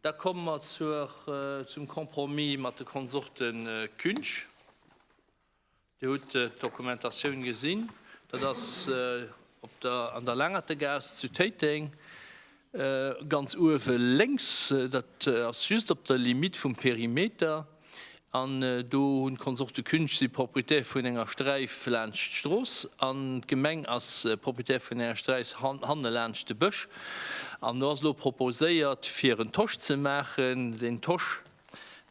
Da komme mer zur, zum Compromis mat de Konsorte Künsch. Dir hutt d'Dokumentatioun gesinn. Dat ass op der, an der Langertegaass zu Téiteng, ganz uewe lénks. Dat ass just op der Limite vum Perimeter. An do hunn d'Konsorte Künsch si Proprietär vun enger Sträif laanscht d'Strooss an d'Gemeng ass Proprietär vun enger Sträif hanne laanscht de Bësch. An do ass elo proposéiert, fir en Tosch ze maachen. Deen Tosch,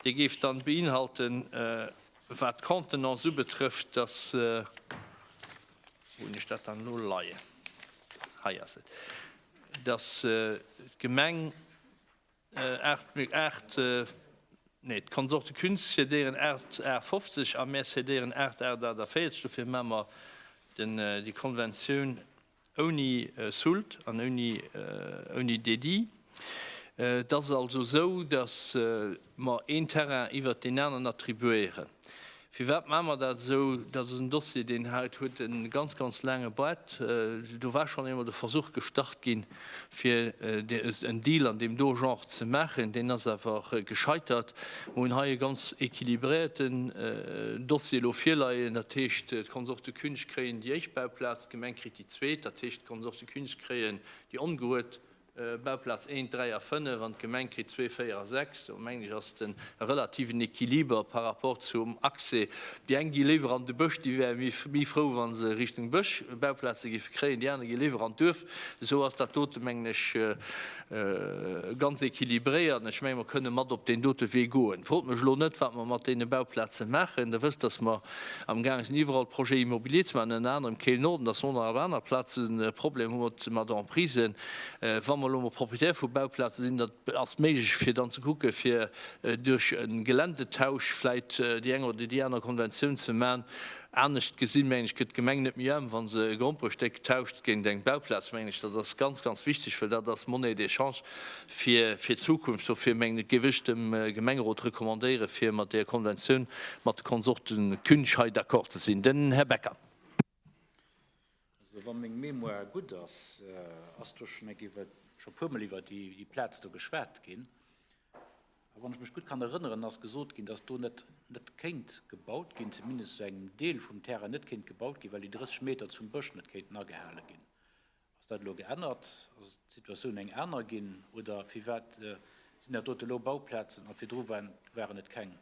dee géif dann beinhalten, wat d'Contenance ubetrëfft, dass, wou hunn ech dat dann elo leien, hei ass et, dass d'Gemeng 8, 8, nee, d'Konsorte Künz cédéieren 8 Ar 50 a mär cédéieren 8 Ar 48. Dofir maache mer den, déi Konventioun ouni Soult an ouni, ouni Dédit. Et ass also esou, datt mer een Terrain iwwert deen aneren attribuéieren. Firwat maache mer dat esou? Dat ass en Dossier, deen huet e ganz, ganz laange Bart. Do war schonn eemol de Versuch gestart ginn, fir en Deal an deem do Genre ze maachen. Deen ass awer gescheitert. Mer hunn hei e ganz équilibréierten Dossier elo virleien. Dat heescht, d'Konsorte Künsch kréien déi éischt Bauplaz, d'Gemeng kritt déi zweet. Dat heescht, d'Konsorte Künsch kréien déi ongehuert Bauplaz 1, 3 a 5 an d'Gemeng kritt 2, 4 a 6. Do mengen ech ass den relativen Equiliber par rapport zum Accès. Déi eng gi léiwer an de Bësch, déi wäre méi frou wa se Richtung Bësch Bauplaze géife kréien, déi aner gi léiwer an d'Duerf. Esou ass dat dote mengen ech ganz équilibréiert an ech menge mer kënne mat op deen dote Wee goen. Frot mech elo net wat mer mat deene Bauplaze maachen. Der wësst, datt mer amgaange sinn iwwerall Projets immobiliers ze maachen, ënner anerem Keel-Norden, dass mer och nach op aner Plazen e Problem hu mat mat Emprisen. Wa mer elo mol Propriétaire vu Bauplaze sinn, dat ass méiglech fir dann ze kucke fir duerch e Geländetausch vläit déi eng oder déi aner Konventioun ze maachen. Anescht gesinn, mengen ech, gëtt d'Gemeng net méi aarm, wa se e Gromperestéck tauscht géint eng Bauplaz, mengen ech. Dat ass ganz, ganz wichteg, well dat ass Monnaie d'échange fir fir d'Zukunft. Dofir mengen ech, géif ech dem Gemengerot recommandéieren, fir mat där Konventioun mat de Konsorten Künsch hei d'accord ze sinn. Den Här Becker. Also wa meng Mémoire gutt ass, ass do schonn eng iwwer, scho puermol iwwer déi Plaz do geschwat ginn. A wann ech mech gutt kann erënneren, ass gesot ginn, datt do net net kéint gebaut ginn, zumindest zu engem Deel vum Terrain net kéint gebaut ginn, well déi 30 Meter zum Bësch net kéinten agehale ginn. Ass dat elo geännert? Ass d'Situatioun eng aner ginn? Oder firwat sinn dat dote elo Bauplazen a virdru waren et keng?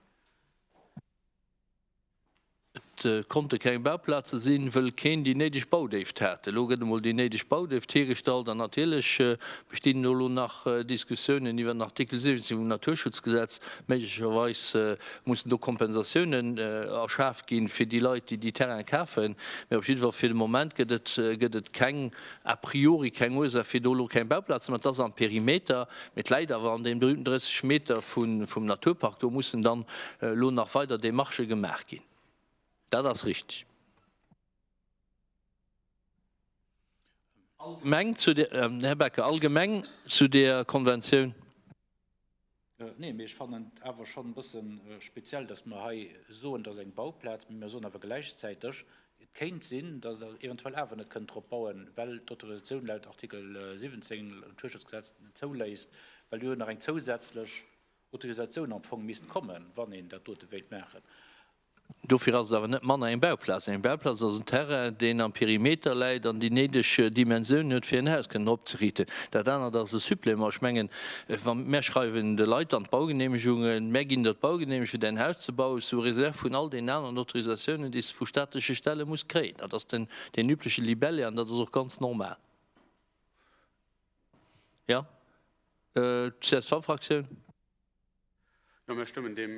Et konnte keng Bauplaze sinn, wëll keen déi néideg Baudéift hat. Elo gëtt emol déi néideg Baudéift hiergestallt an natierlech bestinn elo nach Diskussiounen iwwer den Artikel 17 vum Naturschutzgesetz. Méiglecherweis mussen do Kompensatiounen erschaf ginn fir déi Leit, déi déi Terraine kafen. Mä op jidde Fall fir de Moment gëtt et, gëtt et keng, a priori keng Ursaach, fir do elo keng Bauplaz ze maachen. Et ass am Perimeter, mee et läit awer an deem berühmten 30 Meter vun, vum Naturpark. Do mussen dann elo nach weider Démarchë gemaach ginn. Dat ass richtig. Allgemeng zu der, Här Becker, allgemeng zu der Konventioun. Nee, mee ech fannen et awer schonn e bësse speziell, dass mer hei soen, et ass eng Bauplaz, mee mer soen awer gläichzäiteg, et kéint sinn, dass Der eventuell awer net kënnt drop bauen, well d'Autorisatioun laut Artikel 17 Naturschutzgesetz net zouléisst, well do jo nach eng zousätzlech Autorisatioun am Fong misst kommen, wann een dat dote wéilt maachen. Dofir ass et awer net manner eng Bauplaz. Eng Bauplaz ass en Terrain, deen am Perimeter läit an déi néideg Dimensiounen huet, fir en Haus kënnen opzeriichten. Dat anert ass e Supplément. Ech mengen, wa mär schreiwen de Leit dann d'Baugenehmegungen, mär ginn der d'Baugenehmegung, fir däin Haus ze bauen, sous réserve vun all deenen aneren Autorisatiounen, déi s de vu staatleche Stelle muss kréien. Dat ass den, deen übleche Libellé an dat ass och ganz normal. Jo, d'CSV-Fraktioun. Jo, mir stëmmen deem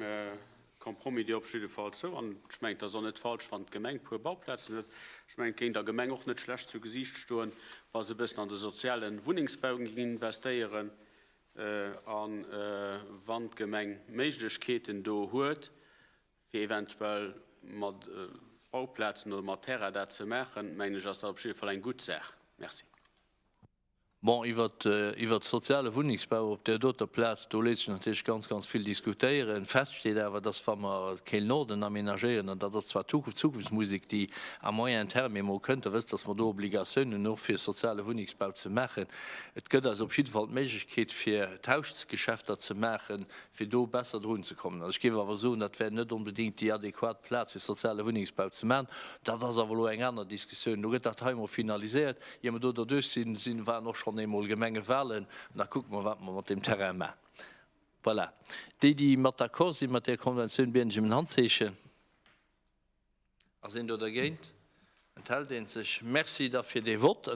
Compromis dir op jidde Fall zou. An ech mengen, et ass och net falsch, wann d'Gemeng e puer Bauplazen huet. Ech mengen, et géing der Gemeng och net schlecht zu Gesiicht stoen, wa se e bëssen an de soziale Wunnengsbau géing investéieren. A wann d'Gemeng Méiglechkeeten do huet, fir eventuell mat Bauplazen oder mat Terrain dat ze maachen, mengen ech, ass dat op jidde Fall eng gutt Saach. Merci. Bon, iwwert iwwert soziale Wunnengsbau op där doter Plaz, do léisst sech natierlech ganz, ganz vill diskutéieren. Fest steet awer, dass wa mer d'Kehl Norden aménagéieren, an dat ass zwar Zukunftsmusek, déi à moyen terme emol kënnt, Der wësst, dass mer do Obligatiounen hunn och fir soziale Wunnengsbau ze maachen. Et gëtt eis op jidde Fall d'Méiglechkeet fir Tauschgeschäfter ze maachen, fir do besser drun ze kommen. Also ech géif awer soen, dat wär net onbedéngt déi adequat Plaz fir soziale Wunnengsbau ze maachen. Dat ass awer elo eng aner Diskussioun. Elo gëtt dat hei emol finaliséiert. Ier mer do derduerch sinn, sinn, waren och schonn eemol Gemengewahlen an da kucke mer, wat mer mat deem Terrain maachen. Voilà. Déi, déi mat d'accord si mat där Konventioun, bieden ech ëm en Handzeechen. Ass een do dergéint? Enthält een sech? Merci da fir dee Vott.